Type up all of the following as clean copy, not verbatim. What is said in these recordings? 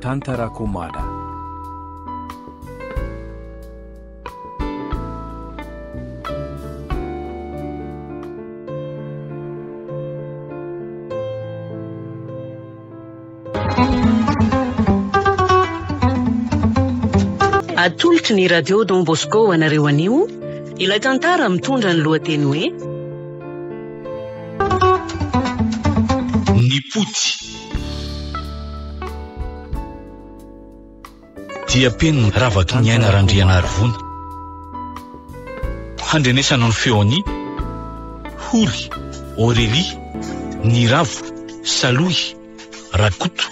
Tantarako Mada. Atolotry ny Radio Don Bosco ho anareo anio ilay tantara mitondra ny lohateny hoe Ny poty. Dia penina ravaky ny aina Randrianarivony. Handrenesana ny feon'i Holy, Aurélie, Niravo, Salohy, Rakoto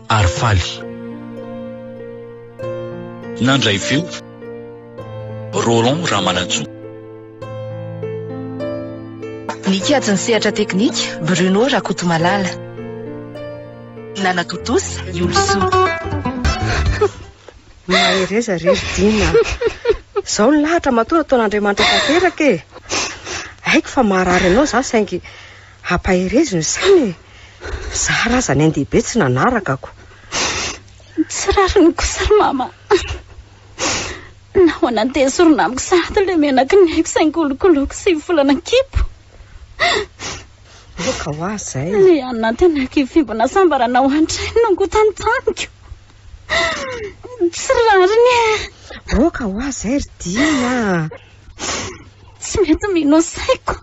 ary Faly. Nandray feo, Roland Ramanantsoa. Nikajy ny sehatra teknika, Bruno Rakotomalala. Nanatontosa, i Olosoa. Mahereza re ry Dina a! Izao ny lahatra matoa nataon'Andriamanitra tanteraka e! Haiko fa maharary anao izany saingy ampaherezo ny saina e! Zara aza ny ain-dehibe tsy nanaraka ko! Tsy rariny kosa ry mama. Nahoana no te esorina amiko sahady ilay menaky ny aiko saingy kolokoloiko sy volana an-kibo? Aoka ho ahy izay. Ilay anantenako hivimbina hasambarana ho an-drainy no ngotantaniko. Tsy rariny e! Aoka ho ahy izay ry Dina a! Tsy mety mino ny saiko.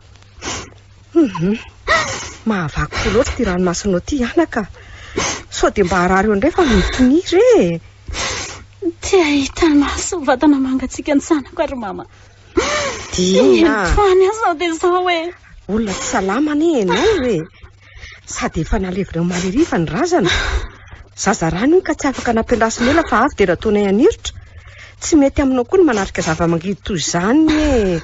Hum, mahavaky fo loatra ity ranomasonao ity anaka. Sao dia mba harary eo indray fa mitonia re e! Te hahita maso vatana mangatsiaka ny zanako ary mama. Dina. Eny aho sao dia izao e. Olona tsy salama anie ianao e. Sady efa nalevina omaly hariva ny razana. Zaza rano iny ka tsy afaka nampiandrasina ela fa avy dia nataonay haniritra. Tsy mety aminao koa ny manatrika zava-mangidy toy izany e.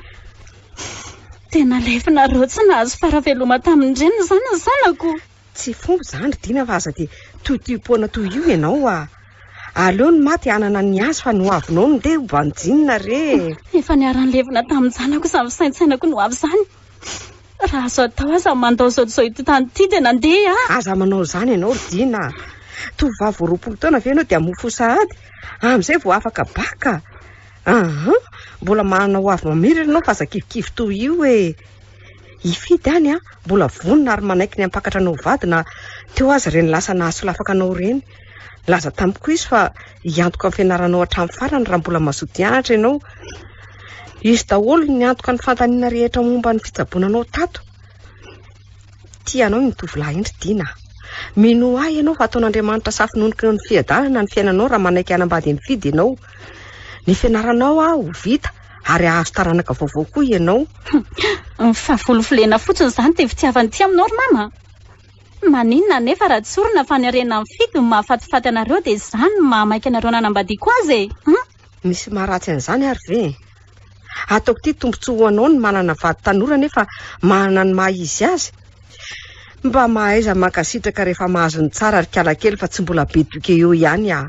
Tena alefinareo tsy nahazo fara-veloma tamin-dreniny izany ny zanako. Tsy fomba izany ry Dina fa aza dia tohitohim-poana toy io ianao a! Aleo ny maty hanana ny azy fa ny ho avinao no ndeha ho banjinina re e! Efa niara-nilevina tamin-janako izany fisaintsainako ny ho avy izany. Raha azo atao aza ny mandao izao izao ity tany ity dia nandeha aho. Aza manao izany ianao ry Dina a! Tovovavy vao 20 taona ve ianao dia hamoa fo sahady? Amin'izay vao afaka baka? Aha! Mbola manana ho avy mamiratra ianao fa aza kivikivy toy io e! Hifidy any an, mbola vonona ary manaiky ny hampakatra anao ho vady na teo aza ireny lasa nahasolafaka anao ireny. Nilaza tamiko koa izy fa hiantoka ny fianaranao hatramin'ny farany raha mbola mazoto hianatra ianao. Izy daholo no niantoka ny fanontaniana rehetra momba ny fitsaboana anao tato. Tia anao iny tovolahy iny ry Dina a! Minoa ahy ianao fa ataon'Andriamanitra safononoky ny fiadanana ny fiainanao raha manaiky hanambady an'i Fidy ianao. Ny fianaranao ho vita ary hahazo taranaka vaovao koa ianao. Ny fahavolovolena fotsiny izany dia fitiavana ity aminao ry mama a! Maninona anefa raha tsorina fa ny harena mifidy no mahafatifaty anareo dia izany no mahamaika anareo nanambadiako azy e! Hum! Misy maharatsy an'izany ary ve e? Ataoko ity tombontsoa ho anao ny manana vady tanora nefa manana ny maha izy azy. Mba mahaiza mankasitraka rehefa mahazo ny tsara ry kalakely fa tsy mbola be duke eo ihany ah.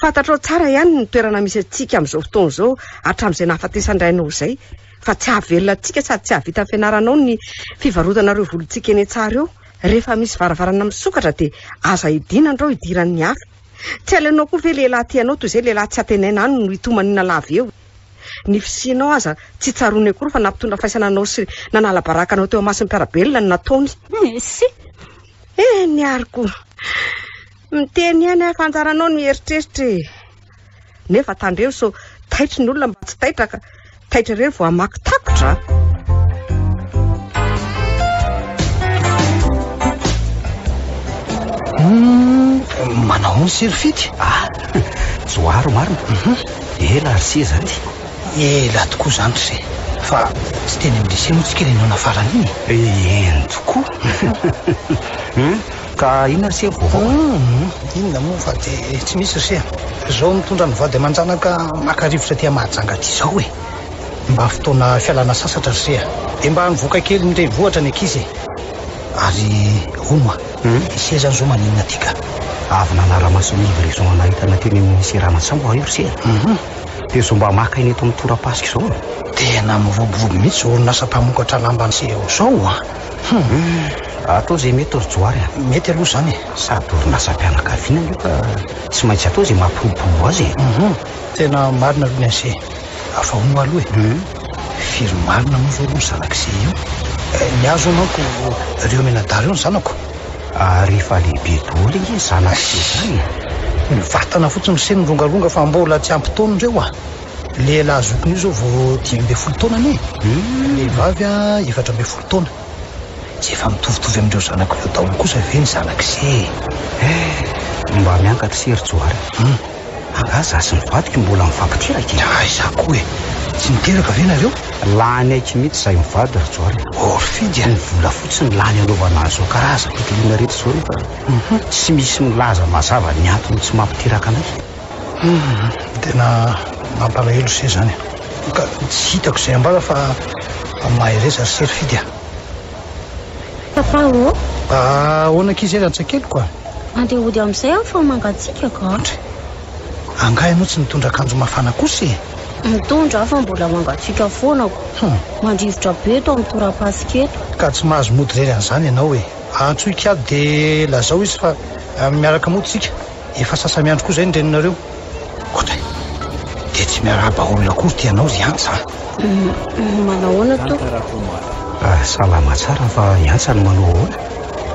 Fantatrao tsara ihany ny toerana misy antsika amin'izao fotoana izao hatramin'izay nahafatesan-drainao izay fa tsy hahavelona antsika sady tsy hahavita ny fianaranao ny fivarotana ireo volontsika eny an-tsaha ireo. Rehefa misy varavarana misokatra dia aza hidiana andrao hidiran'ny hafa. Tsy alainao koa ve lehilahy tianao toy izay lehilahy tsy antenaina any no hitomaniana lava eo. Ny fisianao aza tsy tsaroany akory fa nampitondra faisana anao sy nanala baraka anao teo imason'ny mpiara-belona no nataony. Merci. Eny ary koa. Miteny ihany aho fa anjaranao ny mieritreritra e. Nefa tandremo sao taitry ny olona mba tsy taitra ka taitra irery vao hamaky takotra. Hmm, manao ahoana se ry Fidy? Ah, Johary marina. Mhm. Ela ry se zany. Ela tokoa zany ry se. Fa tsy teny amin'ny lycée moa tsika ilay nihaona farany iny e? Eny tokoa. Hmm, ka inona ry se ny vaovao? Hmm, inona moa fa dia tsy misy ry se. Izao mitondra ny vady aman-janaka maka rivotra aty Mahajanga aty izao e. Mba fotoana fialana sasatra ry se a. Dia mba nivoaka kely ny renivohitra ny ankizy e. Ary hono a, ise zany zao maninona aty ka? Avy nanara-maso ny livraison ana entana teny amin'ny seranan-tsambo aho io ry se a. Dia izao mba maka aina eto amin'ny tora-pasika izao e. Tena miroborobo mihitsy izao orinasa mpamokatra lamba an'i se ao izao a. Hum. Atao izay mety ry Johary a. Mety aloha izany e. Sady orinasam-pianakaviana io ka tsy maintsy atao izay mampiroborobo azy e. Hum, tena marina aloha ny an'i Se. Fa hono aloha e. Firy marina moa izao aloha ny zanak'i Se io? Ny ahy izao manko ireo mianadahy ireo ny zanako. Ary efa lehibe daholo ange ny zanak'i Se izany e. Ny vatana fotsiny ry Se mirongaronga fa mbola tsy ampy taona ireo a. Lehilahy zokiny io izao vao 15 taona anie. Vehivavy 14 taona. Tsy efa mitovitovy amin'ireo zanako ireo daholo kosa ve ny zanak'i Se e? Eh, mba miangatra se ry Johary. Hum. Angaha za sy ny vadiko mbola mifampiteraka e? Aiza koa e! Tsy niteraka ve nareo? Lany aiky mihitsy izahay mivady ry Johary. Oh ry Fidy a! Ny vola fotsiny lany anaovana an'izao karazam-pitiliana rehetra izao nefa tsy misy milaza mazava ny antony tsy mampiteraka anay. Hum, tena mampalahelo se zany. Ka tsy hitako izay ambara fa mahereza ry se ry Fidy a. Papa ô! Ahoana ankizy e rantsakeliko a? Andeha hody amin'izay aho fa mangatsiaka ka. Andry, angaha ianao tsy nitondra akanjo mafana kosa e? Nitondra aho fa mbola mangatsiaka foana ko. Hum. Mandrivotra be eto amin'ny torapasika eto. Ka tsy mahazo mody irery an'izany ianao e. Antsoy kiady dia lazao izy fa miaraka mody isika. Efa sasa-miandry koa izay ny reninareo. Ohatray. Dia tsy miarahaba olona akory ity anao ry Antsa a. Manahoana tompoko? Salama tsara fa i Antsa no manao ahoana?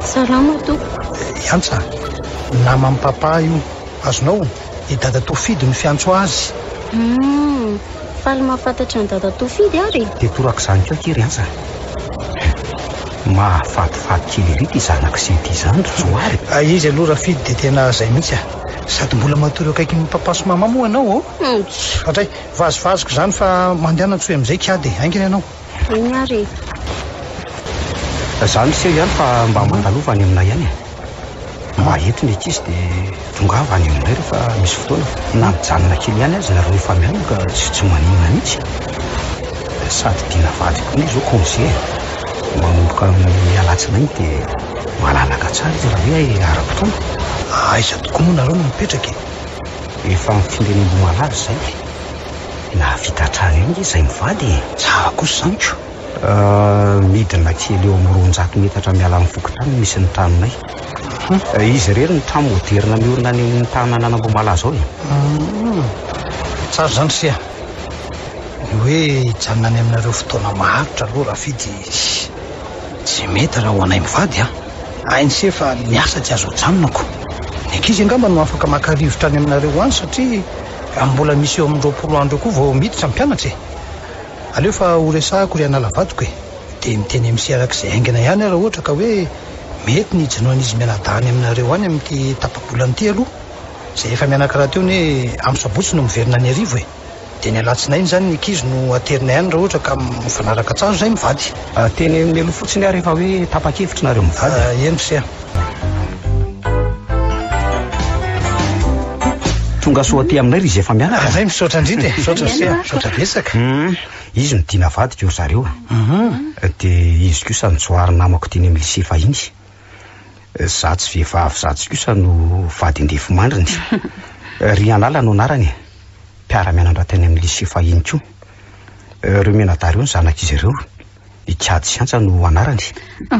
Salama tompoko. I Antsa, naman'i Papa io. Azonao? I Dadatoa Fidy no fiantso azy. Humm, faly mahafantatra an'i Dadatoa Fidy ary e. Dia torak'izany koa akia ry Antsa. Mahafatifaty kely ery ity zanak'i se ity izany ry Johary. Izy aloha Rafidy dia tena izay mihitsy a. Sady mbola matory eo akaikin'ny papa sy mama moa ianao ô? Hatray, vazivaziko izany fa mandehana antsoy amin'izay kiady e. Haingana ianao. Eny ary e. Za miseho ihany fa mba mandalova any aminay ihany e. Mba eto ny ankizy dia tongava any aminay rehefa misy fotoana. Na mijanona kely ihany aza nareo efa mianaka tsy maninona mihitsy. Sady Dina vadiko koa anie izao congé e. Manomboka amin'ny alatsinainy dia malalaka tsara izy raha hoe ara-potoana. Aiza tokoa moa nareo no mipetraka e? Efa mifindra eny Ambohimalaza izay. Nahavita hatrany eo ange izahay mivady e. Tsara kosa izany ko. Midina kely eo amin'ny 200 metatra miala amin'ny fokontany no misy ny tranonay. Izy irery no trano moderina miorina any amin'ny tanànan'Ambohimalaza ao e. Tsara izany ry se a. Ny hoe hijanona any aminareo fotoana maharitra aloha Rafidy tsy mety raha ho anay mivady a. Hain'i se fa ny asa tsy azo ajanonako. Ny ankizy angamba no afaka maka rivotra any aminareo any satria mbola misy eo amin'ny 20 andro eo koa vao miditra ny mpianatra e. Aleo fa ho resahako ry anala vadiko e! Dia miteny amin'i se araka izay haingana ihany aho raha ohatra ka hoe mety ny hijinoan'izy mianadahy any aminareo any amin'ity tapa-bolana ity aloha. Izay efa mianaka rahateo anie amin'ny sabotsy no miverina any Iarivo e! Dia ny alatsinainy izany ny ankizy no aterinay any raha ohatra ka mifanaraka tsara izahay mivady. Teny mialoha fotsiny aho rehefa hoe tapa-kevitra nareo mivady. Eny ry se a! Tonga soa aty aminay ry izy efa mianaka. Zay misaotra indrindra e, misaotra ry se a, misaotra betsaka. Izy no Dina vadiko ry zareo. Dia izy kosa no Johary namako teny amin'ny lycée fahiny. Zatsy vehivavy zatsy kosa no vady andefimandriny. Ry Anala no anarany e. Mpiara-mianatra teny amin'ny lycée fahiny koa. Ireo mianadahy ireo no zanak'izy ireo. Ikady sy Antsa no anarany.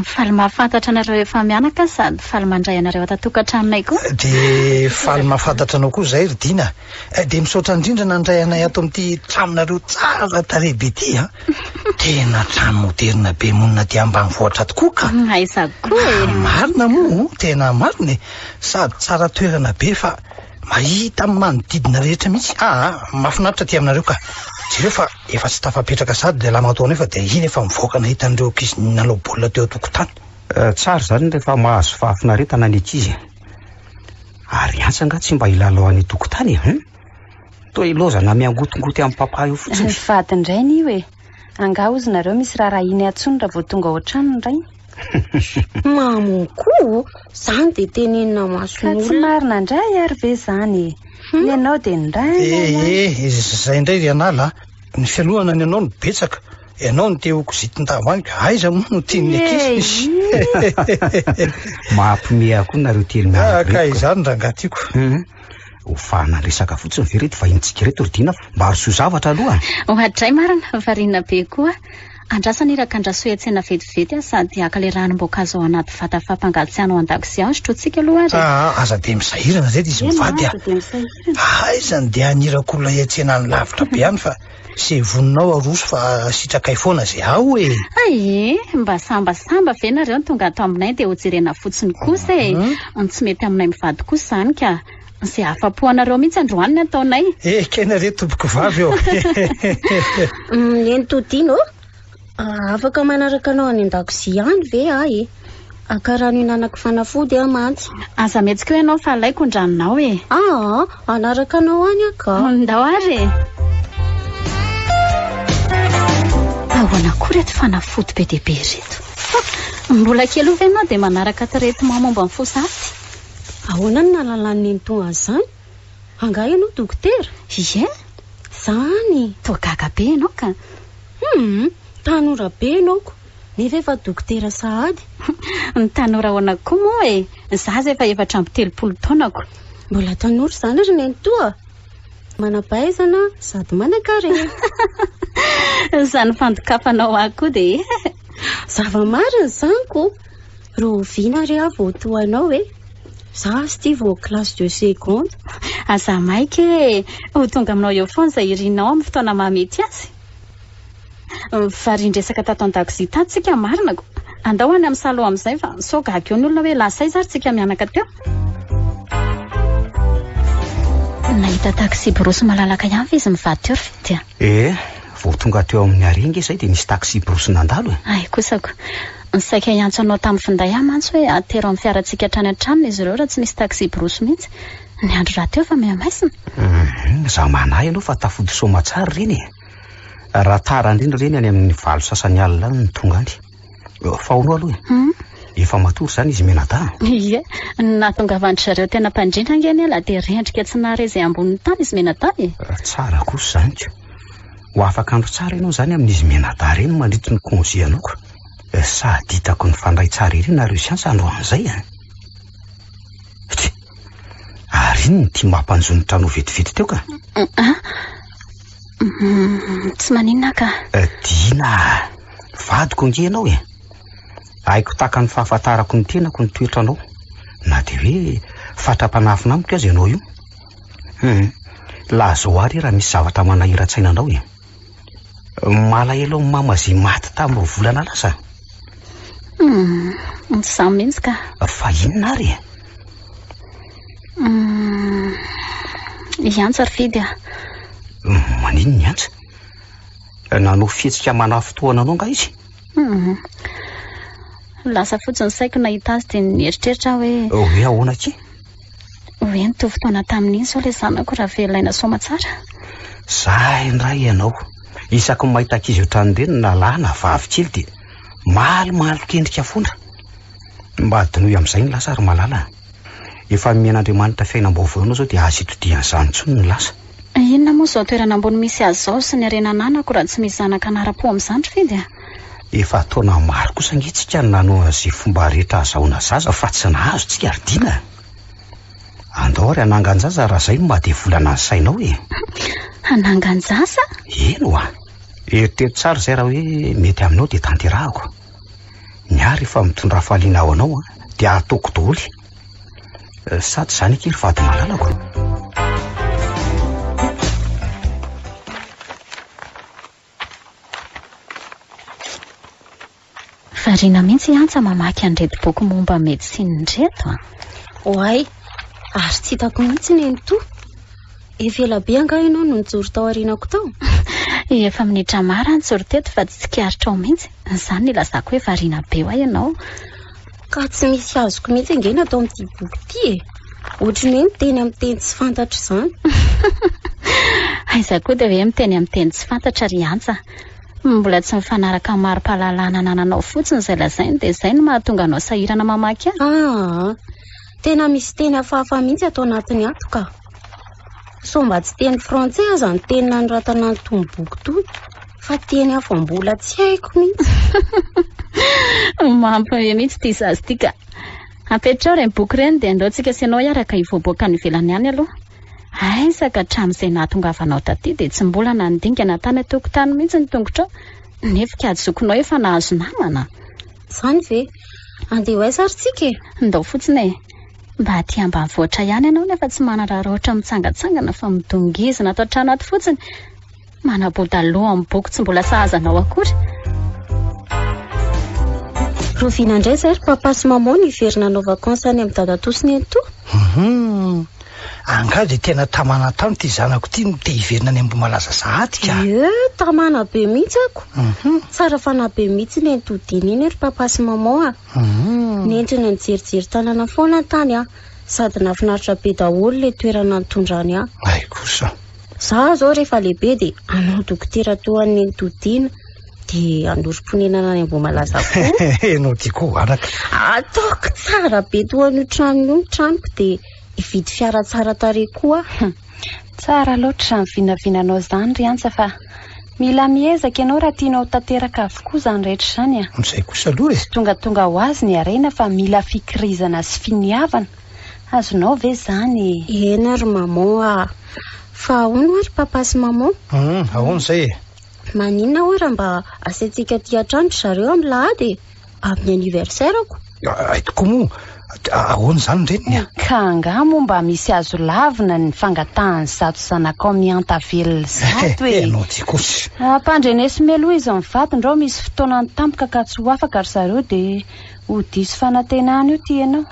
Faly mahafantatra anareo efa mianaka sady faly mandray anareo ato an-tokantranonay koa. Dia faly mahafantatra anao koa izahay ry Dina. Dia misaotra indrindra nandray anay ato amin'ity tranonareo tsara tarehy be ity a. Tena trano moderina be monina aty ambanivohitra tokoa ka. Aiza koa e. Marina moa, tena marina e. Sady tsara toerana be fa mahita ny manodidina rehetra mihitsy. Aa, mahafinaritra aty aminareo ka. Jereo fa efa tsy tafapetraka sady ilay lamatoa nefa dia iny efa mivoaka nahita an'ireo ankizy nilalao baolina teo an-tokotany. Tsara izany rehefa mahazo fahafinaretana ny ankizy e. Ary Antsa angaha tsy mba hilalao any an-tokotany e, hum? Toa ilaozana miangotingoty amin'i papa eo fotsiny. Vady indray io e. Angaha hozy nareo misy raharahiana intsony raha vao tonga ao an-trano ny rainy? Mamo koa, izany dia tenenina mason'olona. Ka tsy marina indray ary ve izany e? Ny anao dia ny rainy. Eh, eh, izay indray ry Anala a. Ny fialohana ny anao no betsaka. Ianao no te ho kizitin-dava any ka aiza moa no tian'ny ankizy? Mahampiomehy ahy koa nareo telo mianaka ireto. Ka izany rangahy tiako. Ho fahana resaka fotsiny ve ireto vahintsika ireto ry Dina fa mba arosoy zavatra aloha. Ohatray marina, variana be koa. Andrasana iraka andrasoy an-tsena vetivety aho sady haka ilay ranom-boankazo ao anaty vata fampangatsiahana ao an-dakozia aho sotrointsika aloha ary e. Aa, aza dia misahirana reto izy mivady a. Aza dia misahirana. Aiza no dia hanirako olona hiantsena any lavitra be any fa izay voninao aroso fa sitrakay foana izay ao e. Aie, mba sambasamba ve nareo no tonga ato aminay dia hojerena fotsiny kosa e. Ny tsy mety aminay mivady kosa izany ka. Izay afa-po anareo mihitsy androany ny ataonay. Eh, kena re tompoko vavy ô. Neny Todino ô, afaka manaraka anao any an-dakozia any ve aho e? Haka rano hinanako fanafody aho mantsy. Aza mihetsika eo ianao fa alaiko ny ranonao e. Aa, hanaraka anao any aho ka. Ndao ary e. Ahoana koa ireto fanafody be dia be ireto? Mbola kely io ve ianao dia manaraka traitement momba ny fosa aty? Ahoana no nahalalan'i Nenitoa an'izany? Angaha ianao dokotera? Ie. Izany! Toa gaga be ianao ka. Hum, tanora be ianao ko, nefa efa dokotera sahady. Ny tanora ahoana koa moa e? Za aza efa 34 taonako. Mbola tanora izany ry Nenitoa? Manam-pahaizana sady manan-karena. Izany fandokafanao ahy koa dia eh. Zava-marina izany ko! Rahoviana re aho vao toa anao e? Za aza ity vao classe de seconde. Aza maika e! Ho tonga aminao eo foana izay irinao amin'ny fotoana mahamety azy. Varian-dresaka tato an-dakozia tato tsika marina ko! Andao any amin'ny salon amin'izay fa sao gaga eo ny olona hoe lasa aiza ary tsika mianaka teo. Nahita taxi-brousse malalaka ihany ve izy mivady teo ry Fety a? Eh, vao tonga teo amin'ny arrêt nge izay dia nisy taxi-brousse nandalo e. Hay kosako. Saika hiantso anao tamin'ny finday aho mantsy hoe atero amin'ny fiarantsika hatrany an-tranony izy ireo raha tsy misy taxi-brousse mihitsy. Ny andro rahateo efa mihamaizina. Hum, za manahy ianao fa tafody soamatsara ireny e. Raha tara indrindra ireny any amin'ny valo sasany alina any no tonga any. Fa hono aloha e. Hum. Efa matory izany izy mianadahy? Ie, nahatongavan-dry zareo teny am-pandriana ange anie lahy dia rendrika tsy nahare izay ambonin'ny tany izy mianadahy e. Tsara kosa izany ko. Ho afaka andro tsara ianao izany amin'izy mianadahy ireny mandritry ny congé anao ko. Sady hitako nifandray tsara ery nareo siansa androany izay a. Tsia, ary inona ity mampanjonitra anao vetivety teo ka? Ah, tsy maninona ka. Dina a, vadiko ange ianao e. Haiko tahaka ny fahafantarako ny tenako ny toetranao, na dia hoe fatra-panafina amiko aza ianao io. Hum, lazao àry raha misy zavatra manahiran-tsaina anao e. Malahelo an'i mama izay maty tamin'ny roa volana lasa? Hum, tsy izany mihitsy ka. Fa inona ary e? Hum, i Antsa ry Fidy a. Maninona i Antsa? Nanao fihetsika manafintohina anao angaha izy? Hum, lasa fotsiny saiko nahita azy dia nieritreritra aho hoe... Hoe ahoana akia? Hoe nitovy taona tamin'iny izao ilay zanako raha velona soamatsara. Za indray ianao. Isaky ny mahita ankizy ohatran'ireny na lahy na vavy kely dia malomalok'endrika foana. Mba adinoy amin'izay ny lasa ry malala a. Efa nomen'Andriamanitra fiainam-baovao ianao izao dia aza itodihan'izany intsony ny lasa. Inona moa izao toerana ambony misy azy izao sy ny harena ananako raha tsy misy zanaka hanara-po amin'izany ry Fidy a? Efa taona maro kosa ange tsika no nanao an'izay fomba rehetra ahazahoana zaza fa tsy nahazo tsika ry Dina a! Andao ary hanangan-jaza raha izay no maha devolana ny sainao e! Hanangan-jaza? Eny oa! Eritrereto tsara izay raha hoe mety aminao dia tanterahako. Ny ahy rehefa mitondra hafaliana ho anao dia ataoko daholo. Sa tsy izany akia ry vady malalako? Variana mihitsy i Antsa mamaky an'ireto boky momba médecine ireto a. Oay, ary tsy hitako mihitsy nenitoa. Efa ela be angaha ianao no nijoro tao aorianako tao? Efa minitra maro aho nijoro teto fa tsy tsikaritrao mihitsy. Izany no ilazako hoe variana be hoa ianao. Ka tsy misy azoko mihitsy ange ny atao amin'ity boky ity e. Ohatry ny hoe miteny amin'ny teny tsy fantatra izany. Aiza koa dia hoe miteny amin'ny teny tsy fantatra ry Antsa. Mbola tsy mifanaraka amin'ny mari-pahalalana anananao fotsiny izay lazainy dia izay no mahatonga anao sahirana mamaky azy. Aa, tena misy teny hafahafa mihitsy ato anatiny ato ka. Sao mba tsy teny frantsay aza ny teny nanoratana an'itony boky itony fa teny hafa mbola tsy haiko mihitsy. Mampiomehy mihitsy ity zaza ity ka. Apetraho ireny boky ireny dia andao tsika sy ianao hiaraka hivoaboaka any ivelany any aloha. Aiza ka hatramin'izay nahatongavanao taty dia tsy mbola nandingana tany an-tokotany mihitsy ny tongotrao. Nefa kady zokinao efa nahazo namana. Izany ve? Andeha ho aiza ary tsika e? Ndao fotsiny e. Mba aty ambanivohitra ihany ianao nefa tsy manararaotra mitsangantsangana fa midongizina ato an-trano ato fotsiny. Manaboda loha amin'ny boky tsy mbola sahaza anao akory. Rovina indray izay ry papa sy maman no hiverina hanao vacances any amin'i dadatoa sy nenitoa? Hum. Angaha dia tena tamana tany ity zanako ity no te hiverina any Ambohimalaza sahady ka? Ie, tamana be mihitsy ako. Tsara fanahy be mihitsy nenitoa Dina iny ry papa sy maman a. Nentiny nijerijery tanana foana tany aho. Sady nahafinaritra be daholo ilay toerana nitondrany ahy. Hay kosa. Za zao rehefa lehibe dia hanao dokotera toa an'i Nenitoa Dina dia hanorim-ponenana any Ambohimalaza koa. Ianao ty koa anaka. Ataoko tsara be toa an'io trano io ny tranoko dia hividy fiara tsara tarehy koa aho. Tsara loatra izany vinavinanao izany ry Antsa fa mila miezaka ianao raha tianao ho tanteraka avokoa izany rehetra izany a. Amin'izay kosa aloha e. Tsy tongatonga ho azy ny harena fa mila fikirizana sy finiavana. Azonao ve izany e? Eny ary maman a! Fa ahoana hoa ry papa sy maman? Hum, ahoana izay e? Maninona hoa raha mba asaintsika aty an-trano ry zareo amin'ny lahady e? Amin'ny anniversaire-ko. Hay tokoa moa, ahoana izany reniny a? Ka angaha moa mba misy azo lavina ny fangatahan'izato zanakao mihanta velona izato e? Ianao ty kosa. Ampandreneso mialoha izy mivady ndrao misy fotoana tampoka ka tsy ho afaka ry zareo dia ho diso fanantenana io ty ianao.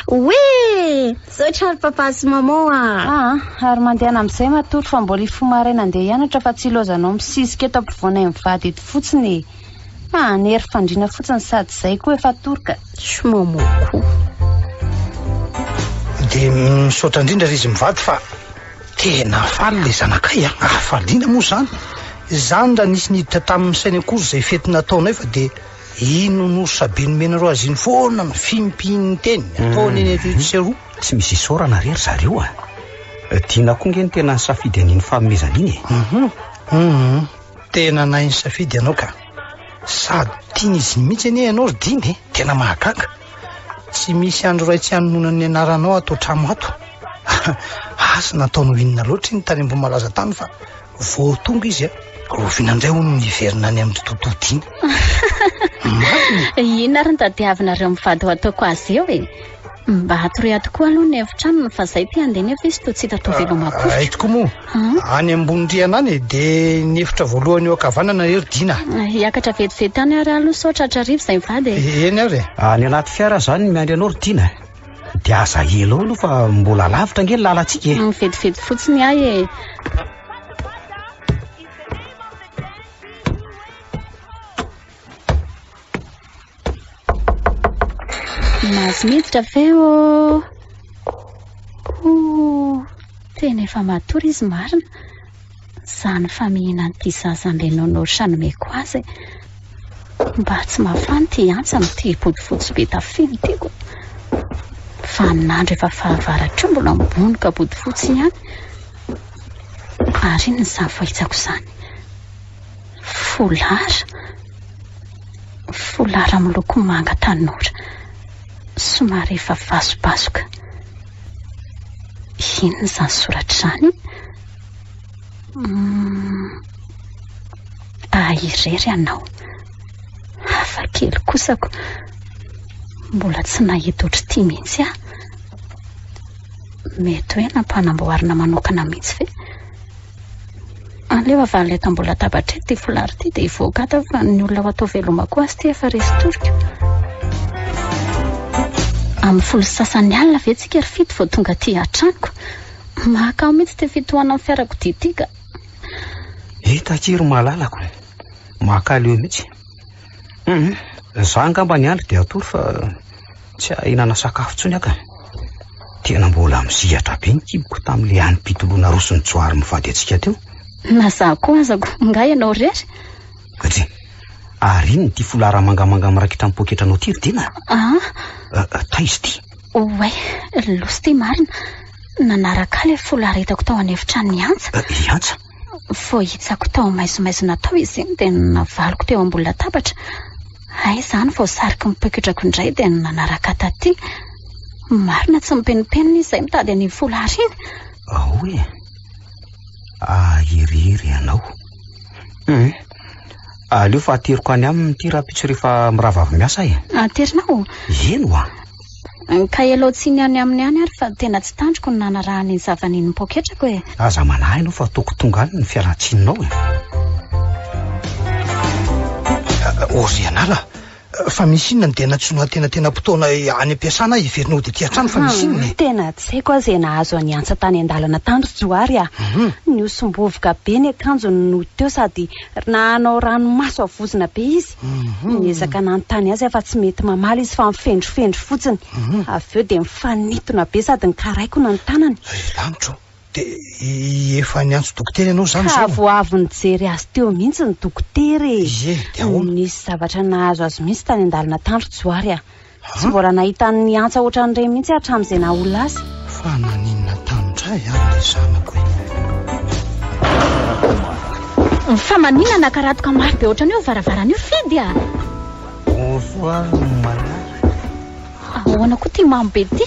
Oe! Misaotra ry papa sy maman a! Aa, ary mandehana amin'izay matory fa mbola hifoha maraina andeha hianatra fa tsy ilaozanao misisika eto ampovoanay mivady eto fotsiny e! Manery fandriana fotsiny sady izay koa efa tory ka. Tsy maman koa. Dia misaotra indrindra ry izy mivady fa tena faly ilay zanakay a! Hafaliana moa izany. Izany raha nisy niditra tamin'ny sainy akory izay fety nataonay fa dia Iny nonosa be nomenareo azy iny foana no fimpininy teny, ataony eny eto sy eroa. Tsy misy isaorana re ry zareo a! Dina koa nge no tena nisafidy an'iny fanomezana iny e! Hum hum, tena nahay nisafidy ianao ka! Sady tian'izy iny mihitsy anie ianao ry Dina e! Tena mahagaga! Tsy misy andro iray tsy hanononany ny anaranao ato an-trano ato. Asa nataony ho inona loatra iny tany Ambohimalaza tany fa Vao tonga izy a, rahoviana indray hono no hiverina any amin-dry Toto Dina? Marina e! Inona ary no tadiavinareo mivady ho ataoko azy eo e? Mba atoroy ato koa aloha ny efitranony fa zay te handeha nefa izy toa tsy hita toa veloma akory. Hay tokoa moa, any ambony rihana any e, dia ny efitra voalohany eo ankavanana ry Dina. Hiakatra vetivety any ary aloha sao tratra hariva izay mivady e. Eny ary e. Any anaty fiara izany miandry anao ry Dina. Dia aza ela eo aloha fa mbola lavitra ange ny lalantsika e. Vetivety fotsiny ahy e. Mahazo miditra ve ô? Oh, tena efa matory izy marina. Izany famihinan'ity zaza an'ilay nomeko azy e. Mba tsy mafana ity antsa amin'ity bodofotsy be tafiny ity ko. Vaninandro efa fahavaratra io mbola mibonoka bodofotsy ihany. Ary inona izany fahitsako izany? Folara. Folara miloko manga tanora. Somary efa vasobasoka. Inona izany soratra izany? Hmm. Ahy irery ianao. Hafa kely kosako. Mbola tsy nahita ohatr'ity mihitsy aho. Mety hoe nampanamboarina manokana mihitsy ve? Aleo avalona eto ambony latabatra eto ity foulard ity dia hivoaka ato aho fa ny olona ho atao veloma koa azy ity efa resy toriko. Amin'ny 10:30 alina ve tsika ry fito vao tonga aty an-tranoko? Mahakamo mihitsy ity fitohanan'ny fiarakodia ity ka. Hita akia ry malalako. Makaleo mihitsy. Hum, za angamba ny andro dia atory fa tsy ahinana sakafo intsony aho ka. Tena mbola mizihatra be ny kiboko tamin'ilay hanim-pitoloana roson'i Johary mivady antsika teo. Na za koa aza ko, nga ianao irery? Dry, ary inona ity folara mangamanga miraikitra amin'ny poketranao ity ry Dina? Ah? Taiza ity? Oay, loso ity marina. Nanaraka ahy ilay folara hitako tao an'efitranon'i Antsa. I Antsa? Vao hitsako tao maizimaizina tao izy iny dia navaliko teo ambony latabatra. Hay izany vao sariky ny poketrako indray dia nanaraka ahy taty. Marina tsy mipenimpenina izy izay mitady an'iny folara iny. Ao e. Ah, irery ianao. Hum. Aleo fa ateriko any aminy ity rahampitso rehefa mirava avy miasa e. Aterinao? Eny oa. Ka ialao tsiny any aminy any ary fa tena tsy tandriko ny nanarahany ny zava-nino ny poketrako e. Aza manahy ianao fa ataoko tonga any ny fialan-tsininao e. Ô ry anala, Fa misy inona no dia nantsoinao antenatenam-potoana any am-piasana aho hiverina hody aty an-trano fa misy inona e? Tena tsy haiko aho izay nahazo an'i Antsa tany an-dalana tany ry Johary a! Nihosom-bovoka be ny akanjony no teo sady nanao ranomaso havozona be izy. Niezaka nanontany azy aho fa tsy mety mamaly izy fa mifendrofendro fotsiny. Avy eo dia mifanintona be sady nikaraikona ny tanany. Ry lanitra ô! Dia efa niantso dokotera ianao izany Ka izao? vao avy nijery azy teo mihitsy ny dokotera e! Ie, dia ahoana? Nisy zavatra nahazo azy mihitsy tany an-dalana tany ry Johary a! Tsy mbola nahita an'i Antsa ohatran'ireny mihitsy aho hatramin'izay naha olona azy. Fa naninona tany indray ary ilay zanako e? Fa maninona nakaratoka mafy be ohatran'io varavarana io Fidy a? Bonsoir malala. Ahoana koa ity mamo be ity?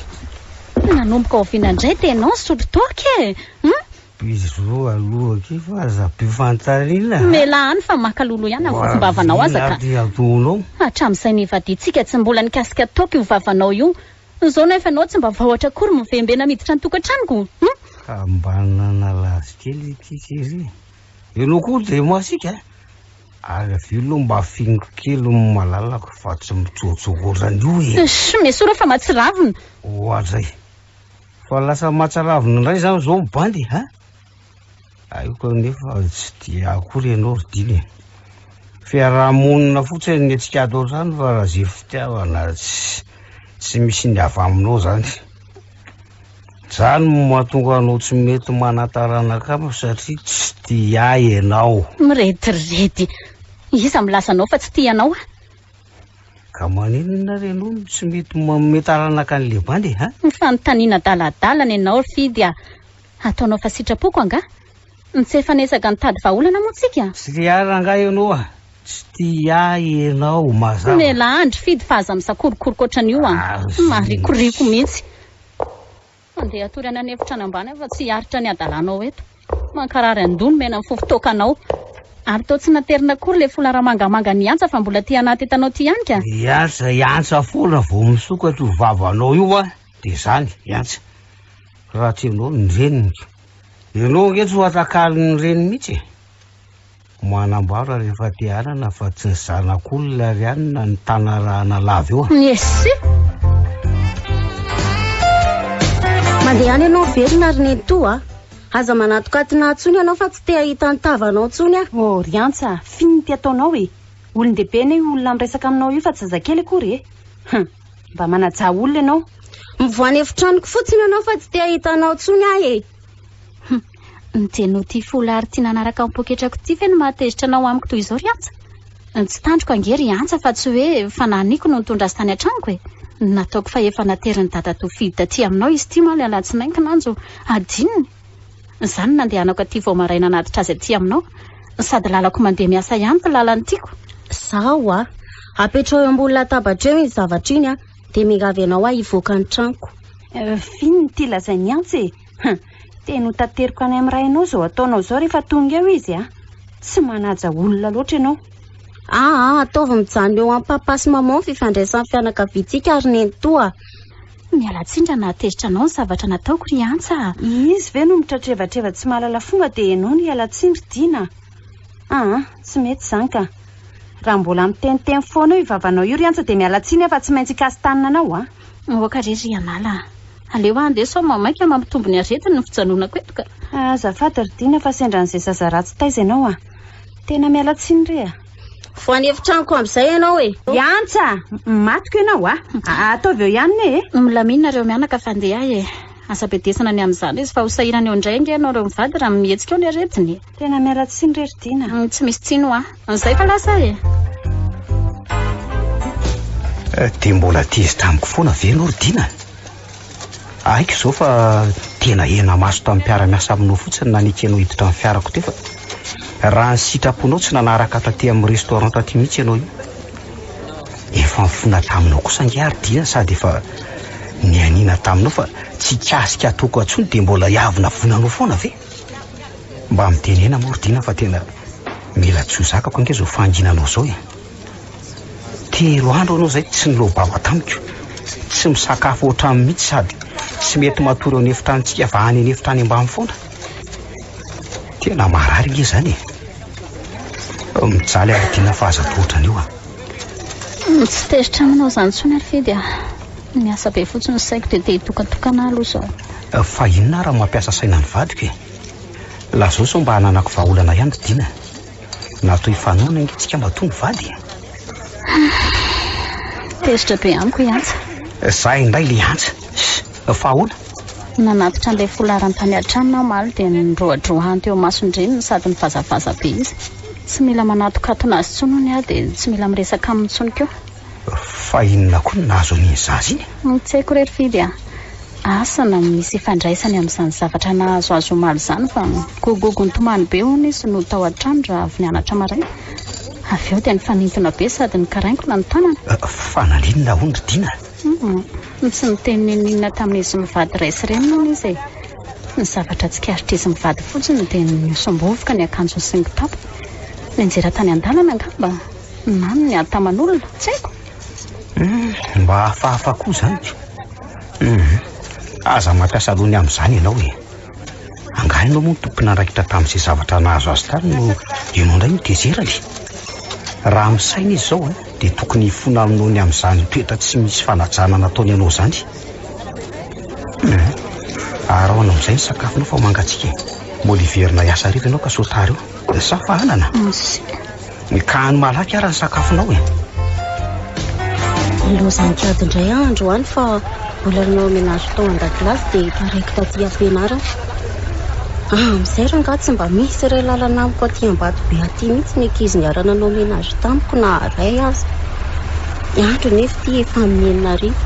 Nanomboka oviana indray dia ianao nisotro toaka e? Hum? Bisous aloha akia fa aza be fanontaniana a! Mialà any fa maka loloha ihany amin'ny fofom-bavanao aza ka! Ary ataonao? Hatramin'izay nivadiantsika tsy mbola nikasika toaka io vavanao io. Izao nefa ianao tsy mba vahotra akory mivembena miditra ny tokantranoko. Hum? Ka mba nanala azy kely ity chérie. Ianao koa dia masiaka a! Ary avy eo aloha mba afiniko kely ny malalako fa tsy mitsotso ohatran'io e! Sh! Mesora fa matsiravina! Oadray! Fa lasa matsiravina indray izany izao ny bandy a! Aiko anefa tsy dia akory ianao ry Dina e! Fiaraha-monina fotsiny ny antsika ato an-trano fa raha izay fitiavana tsy tsy misy ny avy aminao izany. Izany no mahatonga anao tsy mety manan-taranaka amiko satria tsy tia ahy ianao. Mirediredy! Iza milaza anao fa tsy tia anao aho? Ka maninona ary ianao no tsy mety manome taranaka an'ilay bandy e, ha? Fanontaniana adaladala ny anao ry Fidy a! Ataonao fa sitrapoko angaha? Tsy efa niezaka nitady vahaolana moa tsika? Tsy tia ahy rangahy ianao a! Tsy tia ahy ianao, mazava. Mialà andry Fidy fa aza misakorokoroka ohatran'io a! Marikoriko mihitsy. Andeha hatory any an'efitra any ambany aho fa tsy hiaritra ny hadalanao eto. Mankarary andoha ny mena mifofo toaka anao. Ary toa tsy naterina akory ilay folara mangamanga niantsa fa mbola aty anaty entanao aty ihany ka. Hiantsa, hiantsa foana vao misokatra io vavanao io a! Dia izany, hiantsa. Raha tsy ianao ny reniny. Ianao ange tsy ho atakalon'ny reniny mihitsy e! Manambara rehefa te hanana fa tsy ny zanak'olona ry anona no tanarahana lava eo a! Ese! Mandeha any ianao velona ry nenitoa a! Aza manatokatona ahy intsony ianao fa tsy te hahita ny tavanao intsony aho. Oh ry Antsa, f'inona ity ataonao e? Olon-dehibe anie io olona miresaka aminao io fa tsy zazakely akory e! Hum! Mba manajà olona ianao. Mivoaha ny efitranoko fotsiny ianao fa tsy te hahita anao intsony aho e! Hum! Ny dia ity foulard ity nanaraka ny poketrako ity ve no mahatezitra anao amiko toy izao ry Antsa? Tsy tandriko ange ry Antsa fa tsy hoe fanahiniako no nitondra azy tany an-tranoko e! Nataoko fa efa naterin'i dadatoa Fidy taty aminao izy ity omaly alatsinainy kinanjo adinony. Izany no nandehanako aty vao maraina hanatitra azy aty aminao. Sady lalako mandeha miasa ihany ity lalana ity ko. Izaho a! Apetraho eo ambony latabatra eo iny zavatra iny a! Dia miangavy anao aho hivoaka ny tranoko. F'inona ity lazain'i Antsa e? Hum! Teny ho tateriko any amin'ny rainao izao ataonao izao rehefa tonga eo izy a! Tsy manaja olona loatra ianao. Aa, ataovy mijanona eo amin'ny papa sy maman ny fifandraisan'ny fianakaviantsika ry nenitoa a! Miala tsiny raha nahatezitra anao ny zavatra nataoko ry Antsa a! Izy ve no mitratrevatreva tsy mahalala fomba dia ianao no hiala tsiny ry Dina a! Aa, tsy mety izany ka! Raha mbola miteniteny foana eo io vavanao io ry Antsa dia miala tsiny aho fa tsy maintsy hikasi-tanana anao a! Aoka re ry Anala a! Aleo aho handeha sao maika mampitombo ny aretiny ny fijanonako eto ka. Azafady ry Dina fa sendra an'izay zaza ratsy taiza ianao a! Tena miala tsiny re a! Voa ny efitranoko amin'izay ianao e! Iantsa! Matiko ianao a! Ataovy eo ihany ne e! Milamina nareo mianaka fa andeha aho e! Aza bedesana ny amin'izany izy fa ho sahirana eo indray ange ianareo mivady raha mihetsika eo ny aretiny e! Tena miala tsiny re ry Dina. Tsy misy tsiny hoa. Izay fa lasa e. Dia mbola tezitra amiko foana ve ianao ry Dina? Haiko izao fa tena hena-maso tamin'ny mpiara-miasa aminao fotsiny nanekenao hiditra ny fiarako teo fa raha ny sitraponao tsy nanaraka taty amin'ny restaurant taty mihitsy ianao io. Efa nifona taminao kosa ange aho ry Dina sady efa nianiana taminao fa tsy hikasika atoko intsony dia mbola hiavonavonanao foana ve? Mba mitenena moa ry Dina fa tena Mila tsy ho zakako ange izao fahanginanao izao e. Telo andro ianao izay tsy niloa-bava tamiko. Tsy misakafo ao an-trano mihitsy sady tsy mety matory ao an'efitranontsika fa any an'efitra any ambany foana. Tena marary ange izany e. Mijaly ary Dina fa aza atao ohatran'io a. Tsy tezitra aminao izany intsony ary Fidy a. Miasa be fotsiny ny saiko dia te hitokantokana aho aloha izao. Fa inona ary no mampiasa saina ny vadiko e? Lazao sao mba hananako vahaolana ihany ry Dina. Natao hifanohana ange tsika matoa mivady e. Tezitra be amiko i Antsa. Za indray le Antsa. Fa ahoana? Nanatitra an'ilay foulard tany an-tranony aho omaly dia niroadroahany teo imason-dreniny sady nivazavaza be izy. Tsy mila manatokatona azy intsony hono aho dia tsy mila miresaka aminy intsony koa. Fa inona koa no nahazo an'iny zaza iny? Tsy haiko re ry Fidy a! Asa na misy ifandraisany amin'izany zavatra nahazo azy omaly izany fa gogogo nitomany be hono izy no tao an-trano raha avy nianatra maraina. Avy eo dia nifanintona be sady nikarainkona ny tanany. Fa naninona hono ry Dina? Humm, tsy niteny n'inon'inona tamin'izy mivady ray sy reniny hono izy e. Ny zavatra tsikaritr'izy mivady fotsiny dia nihosom-bovoka ny akanjony sy ny kitapony. Nianjera tany an-dalana angamba na niady taman'olona, tsy haiko. Humm, mba hafahafa koa izany. Humm, aza mampiasa loha ny amin'izany ianao e. Angaha ianao moa no tompon'andraikitra tamin'izay zavatra nahazo azy tany no ianao indray no tezerany? Raha misaina izy izao dia tokony hifona aminao ny amin'izany toetra tsy misy fanajana nataony anao izany. Humm, araho amin'izay ny sakafonao fa mangatsiaka e. Mbola hiverina hiasa hariva ianao ka sao tara eo. Sa fa anana? Ka any malaky ara ny sakafonao e. Lozan-kiady indray aho androany fa mbola nanao ménage tao an-dakilasy dia taraiky taty am-pianarana. Amin'izay rangahy tsy mba misy iray lalana amiko aty Ambatobe aty mihitsy ny ankizy niara-nanao ménage tamiko na iray aza. Ny andro nefa ity efa amin'ny enina hariva.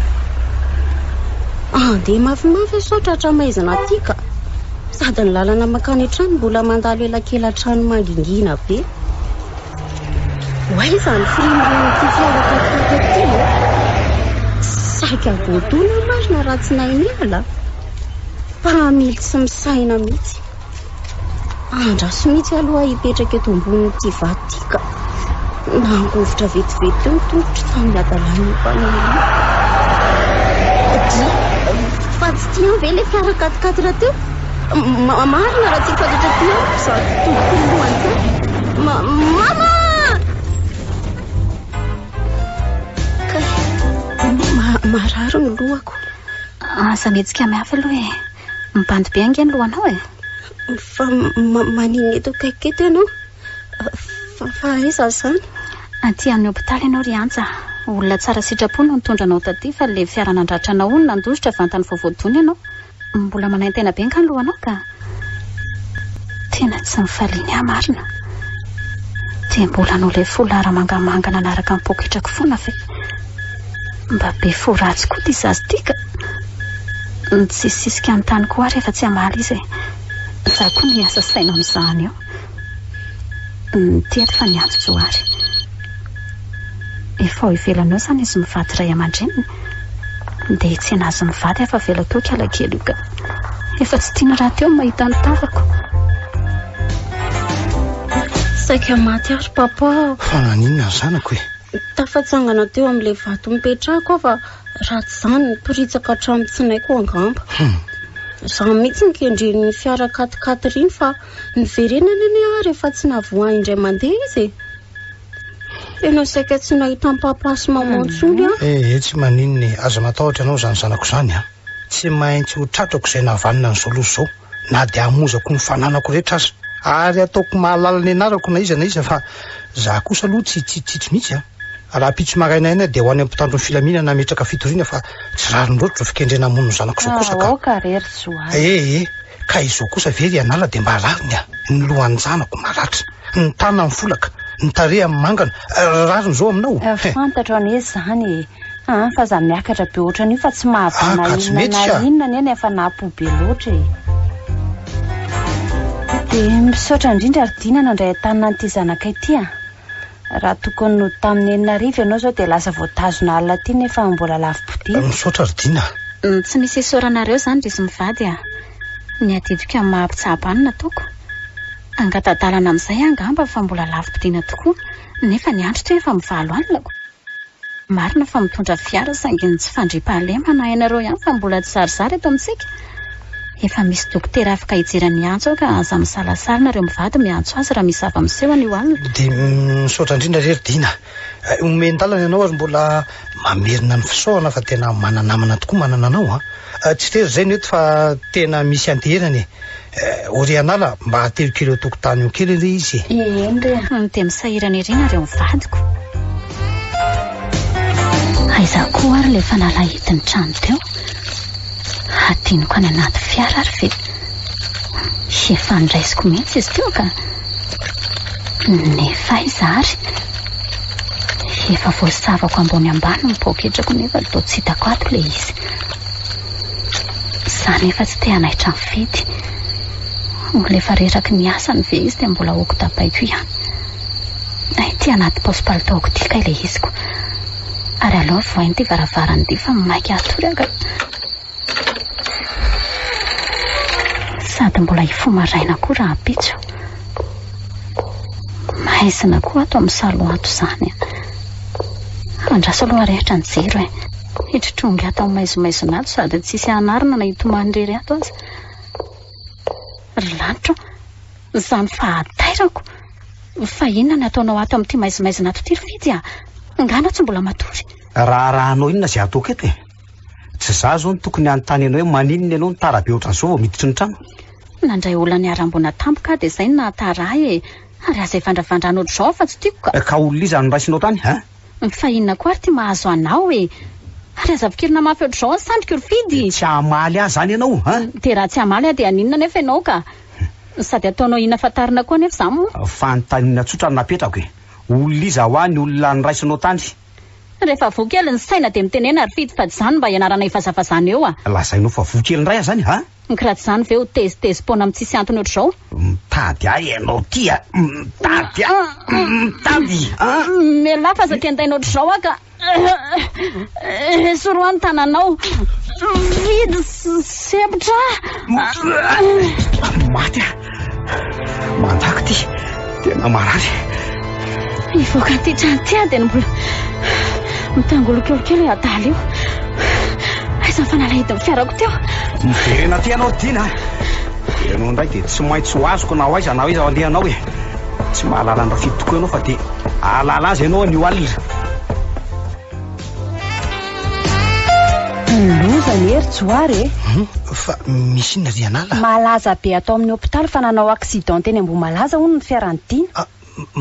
Andeha mafimafy aho sao tratra maizina aty ka. Sady ny lalana mankany an-trano mbola mandalo elakela-trano mangingina be. Ho aiza ny firimorimon'ity fiara katolika ity e? Saika voadona marina raha tsy nahay niala. Mpamily tsy misaina mihitsy. Andraso mihitsy aloha hipetraka eto ambonin'ity vato ity ka. Nangovitra vetivety teo ny tongotro tamin'ny hadalan'io mpamily io. Dry, fa tsy tianao ve ilay fiara quatre-quatre teo? Marina raha tsy fantatra aty amiko izany tompoko ny lohany izany. Ma mama! Kay, ma marary ny lohako. Aza mihetsika mafy aloha e. Mibandy be ange ny lohanao e. Fa maninona eto akaiky eto ianao? Fa fa aiza izany? Aty amin'ny hopitaly ianao ry Antsa. Olona tsara sitrapo no nitondra anao taty fa ilay fiara nandratra anao hono nandositra vantany vao voadona ianao. Mbola manaintaina be nga ny lohanao ka. Tena tsy nifaliany ahy marina. Dia mbola noho ilay foulard mangamanga nanaraka ny poketrako foana ve? Mba be fo ratsy koa ity zaza ity ka. Nitsisisika ny tany koa aho rehefa tsy hamaly izy e. Izaho koa no hiasa saina amin'izany eo. Nitety fa niantso Johary. Efa ao ivelany ao izany izy mivady ray aman-dreniny. Ndeha hitsena azy mivady aho fa avela teo kala kely io ka. Efa tsy tiany rahateo ny mahita ny tavako. Saika maty aho ry papa. Fa naninona ny zanako e? Tafatsangana teo amin'ilay vato nipetrahako aho fa raha tsy izany niporitsaka hatramin'ny tsinaiko angamba. Izaho mihitsy nikendren'ny fiara quatre-quatre iny fa niverenana anie aho rehefa tsy nahavoa ahy indray mandeha izy e. Tena saika tsy nahita an'i papa sy maman intsony aho. Eh, tsy maninona e. Aza matahotra ianao izany zanako izany a. Tsy maintsy ho tratrako izay nahavanona an'izao loza izao, na dia hamozako ny fananako rehetra aza. Ary ataoko mahalala ny anarako na iza na iza fa za kosa aloha tsy hitsitsitsy mihitsy a. Rahampitso maraina ihany aho dia ho any amin'ny mpitandro ny filaminana hametraka fitoriana fa tsy rariny loatra izao fikendrena hamono ny zanako izao kosa ka. Aoka re ry Johary. Eh, eh. Ka izao kosa ve ry Anala dia mba rariny a! Ny lohan-janako maratra, ny tanany folaka, ny tarehany mangana, rariny izao aminao? Fantatro anie izany e! Aa fa aza miakatra be ohatran'io fa tsy mahavoa na Ah, ka tsy inona mety na ka! inona anie ny hafanam-po be loatra e! Dia misaotra indrindra ry Dina nandray an-tanana an'ity zanakay ity a! Raha tokony nody tamin'ny 6000 ianao izao dia lasa voatazona alina aty nefa mbola lavi-podiana. Misaotra ry Dina a! Tsy misy isaoranareo izany ry izy mivady a! Ny adidiko amin'ny maha mpitsabo ahy no nataoko. Hangata-dalana amin'izay aho angamba fa mbola lavi-podiana tokoa, nefa ny andro toa efa mivalo alina ko. Marina fa mitondra fiara saingy ny tsy fandriampahalemana hainareo ihany fa mbola tsy zarizary eto amintsika. Efa misy dokotera afaka hijery an'i Antso ao ka aza misalasala nareo mivady miantso azy raha misy zava-miseho anio alina. Dia misaotra indrindra re ry Dina. Omen-dalana ianao ary mbola mamerina ny fisaorana fa tena mana-namana tokoa manana anao an. Tsy tery izay no eto fa tena misy anteherana e. Orianala, mba atero kely eo an-tokotany eo kely re izy e. Eny re a. Dia misahirana ery nareo mivadiko. Aiza koa ary ilay fanalahidin'ny trano teo? Hadinoko any anaty fiara ary ve? Efa niraisiko mihitsy izy teo ka. Nefa aiza ary? Efa voasavako ambony ambany ny poketrako nefa toa tsy hitako ato ilay izy. Za nefa tsy te hanaitra an'i Fidy. Olona efa reraky ny asany ve izy dia mbola ho kotabaiko ihany. Hay ity anaty paosy palitaoko ity kay ilay iziko. Ary aleo vohaina ity varavarana ity fa maika hatory aho ka. Sady mbola hifoha maraina koa rahampitso. Maizina koa ato amin'ny salon ato izany. Andraso aloha arehitra ny jiro e. Hitritrongy ato amin'ny maizimaizina ato sady tsisy hanarina na hitomany irery ato aza. Ry lanitra ô, izany fahatairako! Fa inona no ataonao ato amin'ity maizimaizina ato ity ry Fidy a? Angaha anao tsy mbola matory? Raharahanao inona izay ataoko eto e? Tsy izaho izao no tokony hanontany anao hoe maninona ianao no tara be ohatran'izao vao miditry ny trano? Nandray olona niharam-boina tampoka aho dia izay no nahatara ahy e! Ary aza ivandravandràna ohatr'izao aho fa tsy tiako ka! Ka olona iza no noraisinao tany a? Fa inona koa ary ity mahazo anao e? Ary aza vikirina mafy ohatr'izao ny sandriko ry Fidy! Tsy hamaly ahy izany ianao an? Dia raha tsy hamaly aho dia haninona anefa ianao ka? Sady ataonao inona fantarina koa anefa izany moa? Fanontaniana tsotra no napetrako e! Olona iza hoa ny olona noraisinao tany? Rehefa voa kely ny saina dia mitenena ry Fidy fa tsy izany mba hianarana hivazavazana eo a! Lazainao fa voa kely indray aho izany an? Ka raha tsy izany ve ho tezitezi-poana amin'ny tsisy antony ohatr'izao? Mitady ahy ianao ity a! Mitady ahy! Mitady an! Mialà fa aza kendaina ohatr'izao aho ka! Esory hoa ny tananao! Fidy sempotra aho! Maty aho! Mandako ity! Tena marary! Hivoaka an'ity trano ity aho dia ny mbola mitangolokely kely io adala io. Aiza ny fanalahidin'ny fiarako teo? Miverena aty ianao Dina a! Ianao indray dia tsy maintsy ho azoko na ho aiza na ho aiza alehanao e! Tsy mahalala an'i Rafidy tokoa ianao fa dia hahalala azy ianao anio alina. Loza anie ry Johary e! Hum, fa misy inona ry Anala? Malaza be ato amin'ny hopitaly fa nanao accident teny Ambohimalaza hono ny fiaran'i Dina. Ah,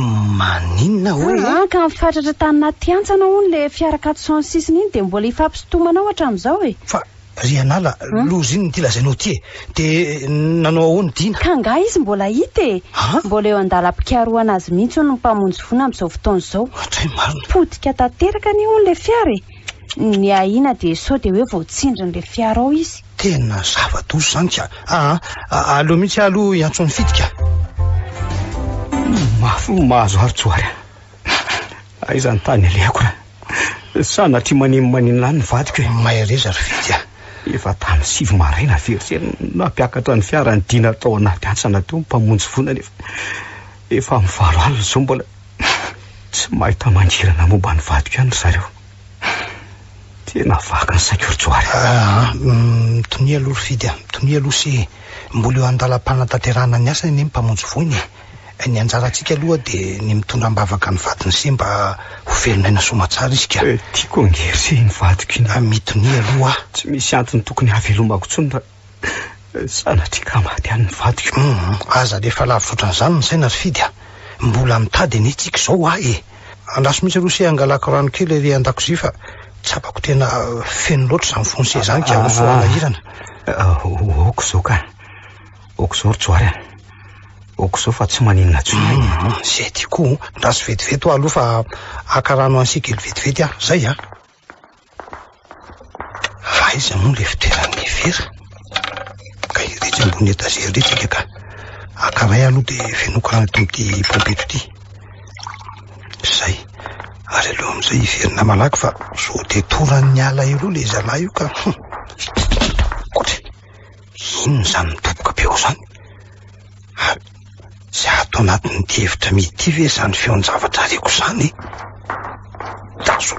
maninona hoe? Ah, ka nifatratra tany anaty hantsana hono ilay fiara 406 iny dia mbola ifampisintomana ao hatramin'izao e! Fa ry Anala, loza inona ity lazainao ity e? Dia nanao ahoana Dina? Ka angaha izy mbola hita e! Mbola eo an-dalam-pikarohana azy mihitsy hono ny mpamonjy voina amin'izao fotoana izao. Ohatray marina. Potika tanteraka anie hono ilay fiara e! Ny ahiana dia sao dia hoe voatsindrin'ilay fiara ao izy. Tena zava-doza izany ka! Aa, aleo mihitsy aho aloha hiantso an'i Fidy ka! Mafy ny mahazo ahy ry Johary a! Aiza ny tany alehako raha sanatria maninomaninona any ny vadiko e! Mahereza ry Fidy a! Efa tamin'ny 9 maraina very no nampiakatra ny fiara ny Dina tao anaty hantsana teo ny mpamonjy voina nefa efa amin'ny 8 alina izao mbola tsy mahita mangirana momba ny vadiko ihany ry zareo. Tena vaky ny saiko ry Johary. Aa, mitonia aloha ry Fidy a! Mitonia aloha se e! Mbola eo an-dalam-panatanterahana ny asany anie ny mpamonjy voina e! Ny anjarantsika aloha dia ny mitondra am-bavaka ny vadin'i se mba ho velon'aina soamatsara izy ka. Tiako ange ry se iny vadiko iny. Mitonia aloha aho. Tsy misy antony tokony hahavelomako intsony raha sanatria ka maty any ny vadiko. Hum, aza alefa lavitra ohatran'izany ny saina ry Fidy a! Mbola mitady anie tsika izao hoa e! Andraso mihitsy aloha se hangalako rano kely ery an-dakozia fa tsapako tena feno loatra izany fon'se izany ka ho soanahirana. Ok izao ka. Ok izao ry Johary a. Ok izao fa tsy maninona intsony ahy. Hum, zay ty koa. Andraso vetivety hoa aloha fa haka rano an'se kely vetivety aho. Zay a. Fa aiza moa ilay fitoeran'ny vera? Ka iretsy ambony étagère iretsy aika ka. Haka iray aloha dia fenoiko rano eto amin'ity paompy eto ity. Zay. Ary aleo amin'izay hiverina malaky fa sao dia toran'ny alahelo eo ilay zalahy io ka. Kotra! Inona izany midoboka be ao izany? Ary. Tsy ato anatin'ity efitra mihidy ity ve izany feon-javatra reko izany e? Tazo.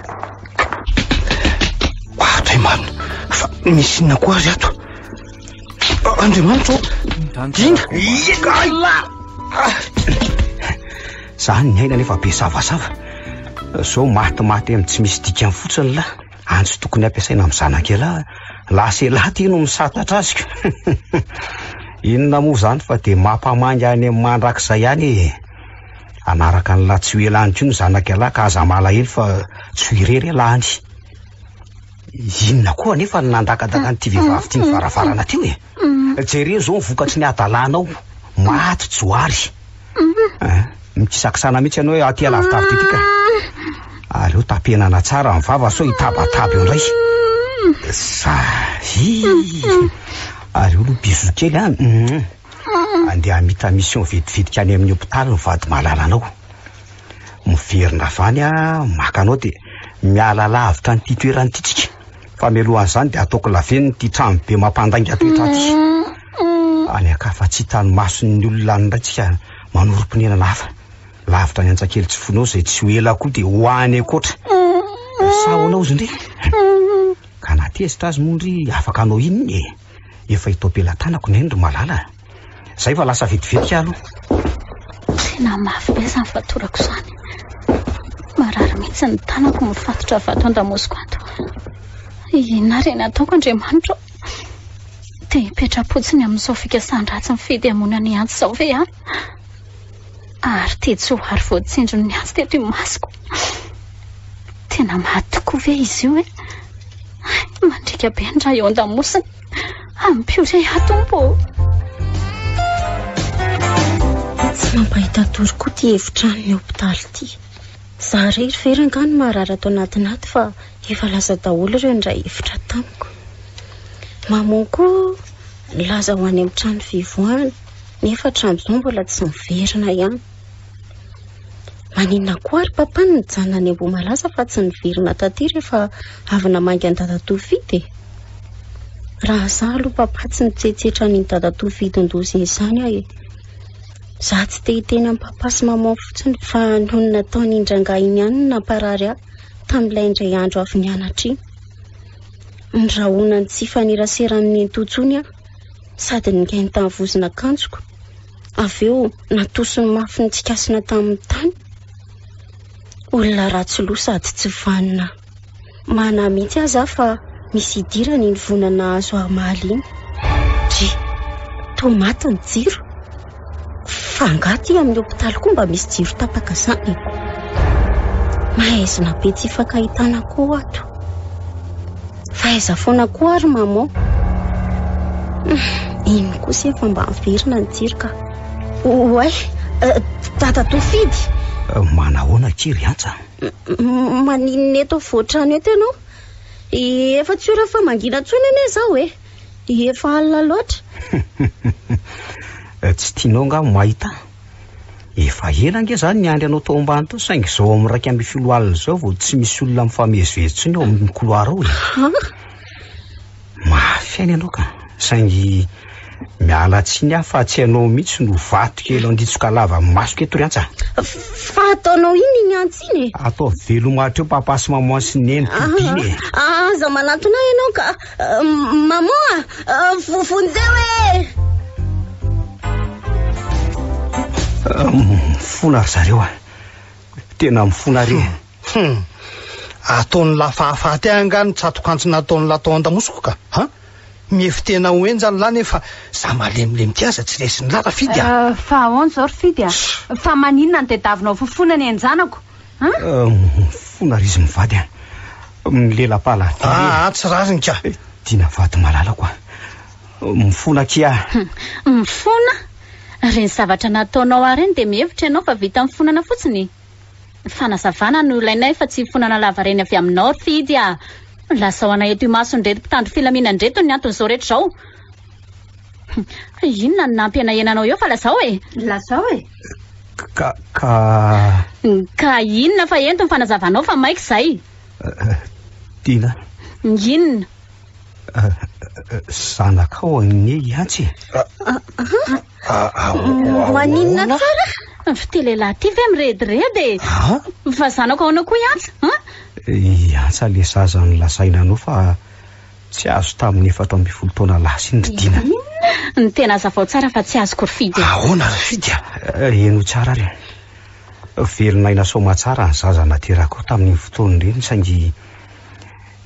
Ohatray marina, fa misy inona koa ary ato? Andriamanitra ô! Dina! Ieka! Zany ny aina nefa be savasava. Zao matimaty amin'ny tsy misy dikany fotsiny lah. Antso tokony hampiasaina amin'ny zanak'ialahy. Lasa ialahy ty no misatatra azy ko. Inona moa izany fa dia mampamangy any amin'ny mandrakizay ihany e. Hanaraka an'lah tsy ho ela any koa ny zanak'ialahy ka aza malahelo fa tsy ho irery ialahy any. Inona koa anefa no nandakadaka an'ity vehivavy ity ny varavarana teo e? Jereo izao ny vokatry ny hadalanao. Maty Johary. Eh, mikisakisana mihitsy ianao hoe aty alavidavitra ety ka. Aleo tapenana tsara ny vava sao hitabataba eo indray. Sahy. Aleo aloha bisous kely an. Andeha hamita mission vetivetika any amin'ny hopitaly ny vady malalanao. Miverina avy any aho maka anao dia miala lavitra an'ity toerana ity tsika. Fa mialohan'izany dia ataoko lavenona ity trano be mampandainga toetra ity. Any an-kafa tsy hitan'ny mason'ny olona any indray tsika manorim-ponenana hafa. Lavitra ny antsakely tsy fonao izay tsy ho ela koa dia ho any ankoatra. Sa ahoana hozy ndry? Ka na tezitra azy moa ndry afaka hanao inona e? Efa hita ao am-pelatanako neny ry malala. Zay fa lasa vetivety aloha. Tena mafy be izany fatorako izany. Marary mihitsy ny tanako mifatotra vato an-damosiko ato. Inona ary ny ataoko Andriamanitra ô? Te hipetra-potsiny amin'izao fikasan-dratsy mifidy hamono an'i Antsa izao ve aho? Ary ity Johary voatsindron'ny antsy teto imasoko. Tena maty tokoa ve izy io e? Mandriaka be ny ra eo an-damosiny. Ampio re aho Tompo ô! Tsy mampahita tory koa ity efitranon'ny hopitaly ity. Izaho irery ve rangahy no marary ato anatiny ato fa efa lasa daholo ireo niray efitra tamiko. Maman koa nilaza ho any amin'ny trano fivoahana nefa hatramin'izao mbola tsy niverina ihany. Maninona koa ary papa no nijanona any Ambohimalaza fa tsy niverina taty rehefa avy namangy an'i dadatoa Fidy e? Raha izaho aloha papa tsy nitsetsetra an'iny dadatoa Fidin-doza iny izany aho e. Izaho tsy te hiteny amin'i papa sy maman fotsiny fa noho ny nataon'iny rangahy iny ihany no namparary ahy tamin'ilay indray andro avy nianatra iny. Nirahona ny tsy hifanerasera amin'i Nenitoa intsony aho sady ningainy tamin'ny vozon'akanjoko. Avy eo natosiny mafy nitsikasina tamin'ny tany. Olona ratsy loha sady tsy vanona. Manahy mihitsy aza aho fa misy idirany iny voina nahazo ahy omaly iny. Dry, toa maty ny jiro. Fa angaha aty amin'ny hopitaly koa mba misy jiro tapaka izany e? Mahaizina be tsy ifankahitana koa ato. Fa aiza foana koa ary maman? Iny kosa efa mba miverina ny jiro ka. Oay, dadatoa Fidy. Manahoana akia ry Antsa? Maninona eto afovoan-trano eto ianao? Efa tsy ora famangiana intsony anie izao e. Efa alina loatra. Tsy tianao angaha mahita ahy? Efa ela ange izaho niandry anao tao ambany tao saingy izao amin'ny 11 alina izao vao tsy misy olona mifamezivezy intsony ao amin'ny couloir ao e. Mafy aina ianao ka. Saingy miala tsiny aho fa tsy ianao mihitsy no vato kely anditsoka lava amin'ny masoko eto ry Antsa. Fa ataonao inona iny Antsa iny e? Ataovy veloma hatreo papa sy maman sy neny tody iny e. Aza manantona ahy ianao ka. Maman a! Vonjeo e! Mifona ry zareo a! Tena mifona re. Hum. Ataon'ny lahy fahafaty ahy angaha ny tsatok'antsy nataon'ny lahy tao an-damosiko ka? Ha? Mihevi-tena ho henjana lahy nefa za malemilemy ty aza tsy resin'ny lahy Rafidy a! Fa ahoana izao ry Fidy a? Fa maninona no tadiavinao fofona ny henjanako? Ha? Mifona ry izy mivady a! Milela-paladia. Aa, tsy rariny ka! Dina vady malalako a! Mifona akia. Mifona? Ireny zavatra nataonao ahy ireny dia mihevitra ianao fa vita mifonana fotsiny? Fanazavana no ilainay fa tsy fonana lavareny avy aminao ry Fidy a! Lazao anay eto imason'ireto mpitandro filaminana ireto ny anton'izao rehetra izao. Inona no nampihenahena anao eo fa lazao e! Lazao e! Ka, ka. Ka inona fa ento ny fanazavanao fa maika izay. Dina. Inona? Zanakao anie i Antsy e. Maninona tsara? F'ity lehilahy ity ve mirediredy e? Fa zanako ahoana koa i Antsa? An? I Antsa le zaza nolazaina anao fa tsy azo tamin'ny 14 taona lasa iny ry Dina. Ny tena hazavao tsara fa tsy azoko ry Fidy. Ahoana ry Fidy a? Henoy tsara ary. Velon'aina soamatsara ny zaza naterakao tamin'iny fotoana ireny saingy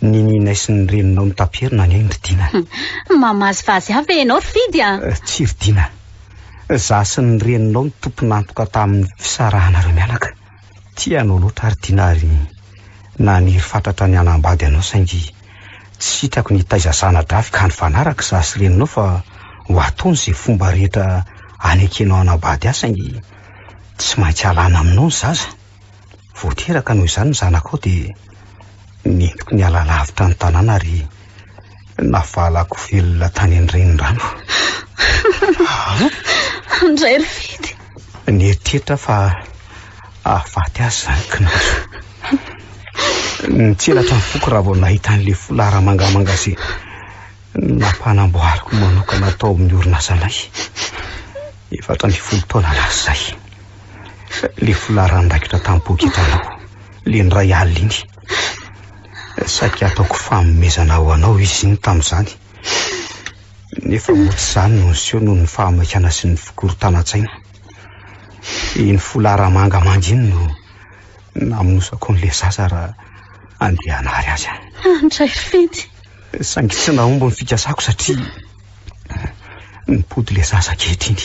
ninianay sy ny reninao notaperina ny ainy ry Dina. Mamazivazy ahy ve ianao ry Fidy a? Tsia ry Dina. Izaho sy ny reninao no tompon'antoka tamin'ny fisarahanareo mianaka. Tia anao loatra aho ry Dina ary naniry fatratra ny hanambady anao saingy tsy sitrako ny hitaiza zana-drafy ka nifanaraka izaho sy reninao fa ho ataony izay fomba rehetra hanekenao hanambady ahy saingy tsy maintsy alana aminao ny zaza. Vao teraka noho izany ny zanakao dia nentiko niala lavitra ny tanàna ary navalako velona tany an-drenirano. Andray ry Fidy. Nieritreritra fa hahafaty azy izany kinazo. Nitselatra ny foko raha vao nahita an'ilay folara mangamanga izay nampanamboariko manokana tao amin'ny orinasanay. 14 taona lasa izay. Ilay folara niraikitra tamin'ny poketranao, ilay niray alina iny. Saika ataoko fanomezana ho anao izy iny tamin'izany. Nefa moa tsy izany no niseho noho ny fahamaikana sy ny fikorontanan-tsaina. Iny folara mangamanga iny no namonosako an'ilay zaza raha handeha hanary azy aho. Andray ry Fidy. Saingy tsy nahomby ny fikasako satria nipody ilay zaza ankehitriny.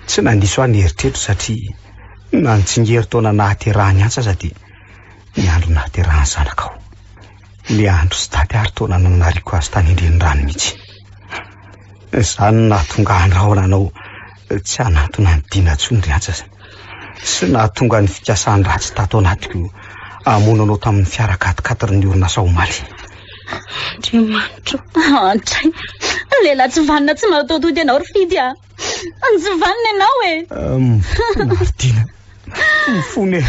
Tsy nandiso ahy ny eritreritro satria na ny tsingerin-taona nahaterahany Antsa aza dia ny andro nahaterahan'ny zanakao. Ilay andro sy daty ary taona nanariako azy tany an-drenirano mihitsy. Izany no nahatonga ahy handrahona anao tsy hanantona an'i Dina intsony ry Antsa sy nahatonga ny fikasan-dratsy tato anatiko hamono anao tamin'ny fiara quatre-quatre ny orinasa omaly. Andriamanitro. Andray, lehilahy tsy vanona tsy mahataotody ianao ry Fidy a. Tsy vanona ianao e. Mifona ry Dina. Mifona e.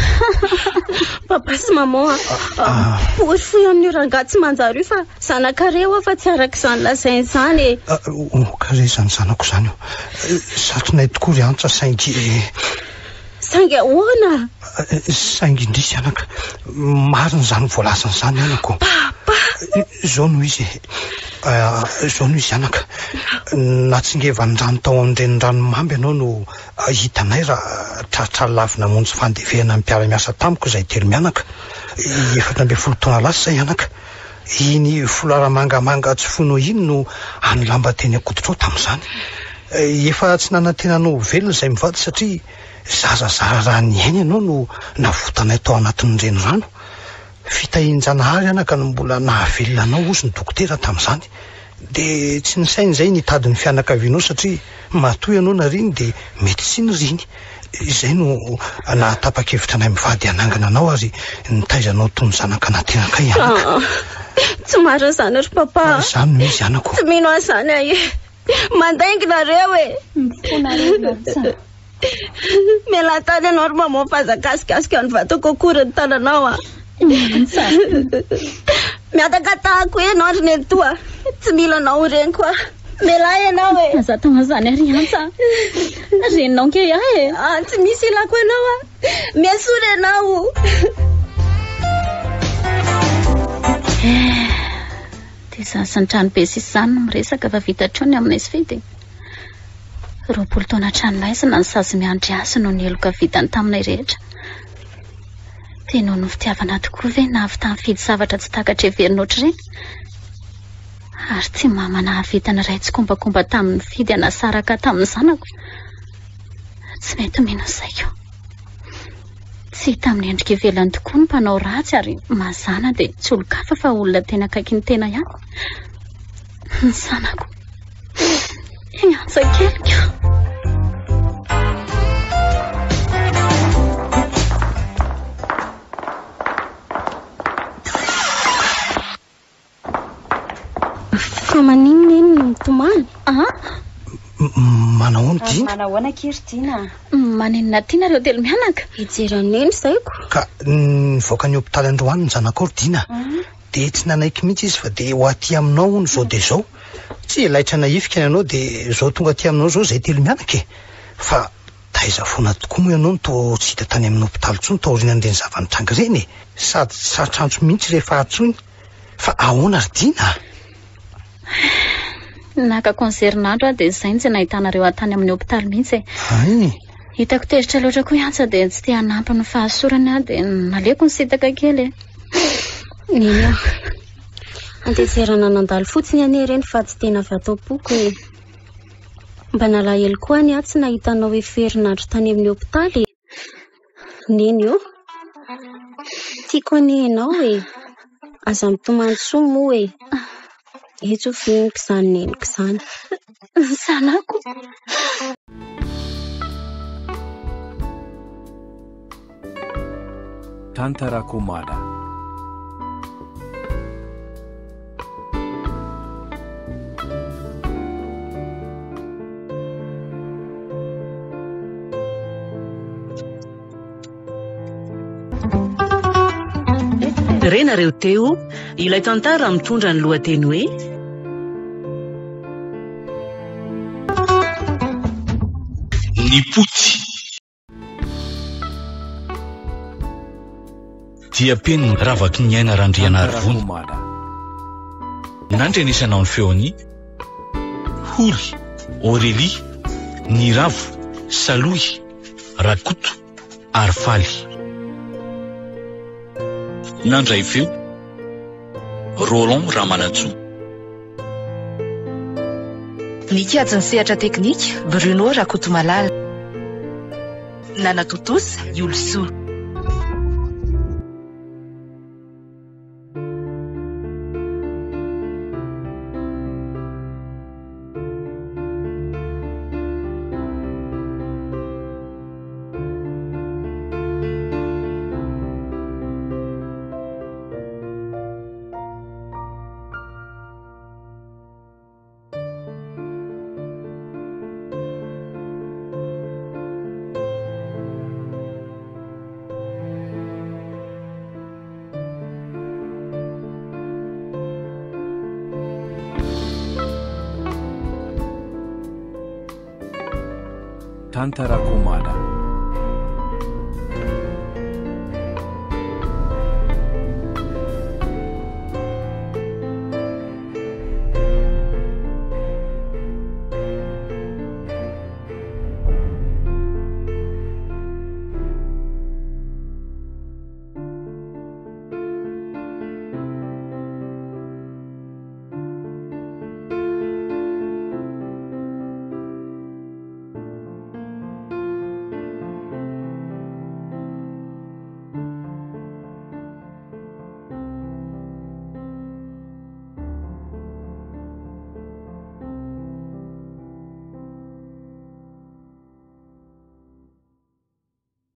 Papa sy maman a. Porofoy amin'io rangahy tsy manjary io fa zanakareo aho fa tsy araka izany lazainy izany e. O ka re izany zanako izany o. Satrinay tokoa ry Antsa saingy. Saingy ahoana? Saingy indrisy anaka, marina izany voalazany izany anako. Papa! Izao no izy e. Izao no izy anaka. Natsingevan'ny rano tao amin'ny renirano Mamy ianao no hitanay raha tratra lavo namonjy fandevehana ny mpiara-miasa tamiko izay telo mianaka. 14 taona lasa izay anaka. Iny folara mangamanga tsy foinao iny no hany lamba teny an-koditrao tamin'izany. Efa tsy nanantena anao ho velona izay mivady satria zaza zara raha niaina ianao no navotanay tao anatin'ny renirano. Fitahian-janahary anaka no mbola nahavelona anao hozy ny dokotera tamin'izany. Dia tsy nisaina izay nitady ny fianakavianao satria matoa ianao nariany dia mety tsy niriny. Izay no nahatapa-kevitra anay mivady hanangana anao ary nitaiza anao toy ny zanaka naterakay anaka. Tsy marina izany ry papa. Izany no izy anako. Tsy mino an'izany aho e. Mandainga nareo e. Mifona re ry Antsa. Mialà tany ianao ry maman fa aza akasikasika ny vatako akory ny tananao a. Antsa. Miatakatahako ianao ry nenitoa. Tsy mila anao ho reniko aho. Mialà ianao e. Aza atao an'izany ary Antsa. Reninao ange aho e. Ah, tsy misy ilako anao aho. Miasory ianao. Eh, dia izaho sy ny tranobe sisa izany no miresaka fa vita hatreo ny aminay sy Fidy. 20 taona an-tranomaizina ny sazy miandry azy noho ny heloka vitany taminay rehetra. Dia noho ny fitiavana tokoa ve nahavita nifidy zavatra tsy takatra heverina ohatr'ireny? Ary tsy mama nahavita niray tsikombakomba tamin'ny Fidy hanasaraka tamin'ny zanako. Tsy mety mino ny saiko. Tsy hita amin'ny endrika ivelany tokoa ny mpanao ratsy ary mazàna dia tsy olon-kafa fa olona tena akaiky ny tena ihany. Ny zanako. I Antsa keliko. Fa maninona neny no mitomany? Ah? Manahoana Dina? Manahoana akia ry Dina? Maninona aty nareo telo mianaka? Hijery an'i Neny zaiko. Ka nivoaka ny hopitaly androany ny zanakao ry Dina. Dia tsy nanaiky mihitsy izy fa dia ho aty aminao hono izao dia izao. Tsy laitra nahifika ny anao dia izao tonga aty aminao izao izay telo mianaka e. Fa taiza foana tokoa moa ianao no toa tsy hita tany amin'ny hopitaly intsony taorian'ireny zava-nitranga ireny e? Sady tsy tratra antso mihitsy rehefa antsoina. Fa ahoana ry Dina a? Naka congé herinandro aho dia izay no tsy nahitanareo ahy tany amin'ny hopitaly mihitsy e. Hay. Hitako tezitra loatra koa i Antsa dia tsy te hanampy ny fahasorany aho dia naleoko nisintaka kely e. Neny a. Antezerana nandalo fotsiny anie ireny fa tsy tena avy ato am-poko e. Mba nalahelo koa anie aho tsy nahita anao efa herinandro tany amin'ny hopitaly e. Neny ô, tiako anie ianao e. Aza mitomany intsony moa e. Etsy ho fihiniko izany neniko izany. Ny zanako. Tantara Komada. Renareo teo ilay tantara mitondra ny lohateny hoe Ny potsy. Diam-peniny ravaky ny aina Randrianarivony. Nandrenesanao ny feon'i Holy, Aurélie, Niravo, Salohy, Rakoto ary Faly. Nandray feo, Roland Ramanantsoa. Nikajy ny sehatra teknika, Bruno Rakotomalala. Nanatontosa, Iolosoa. Tantara Komada.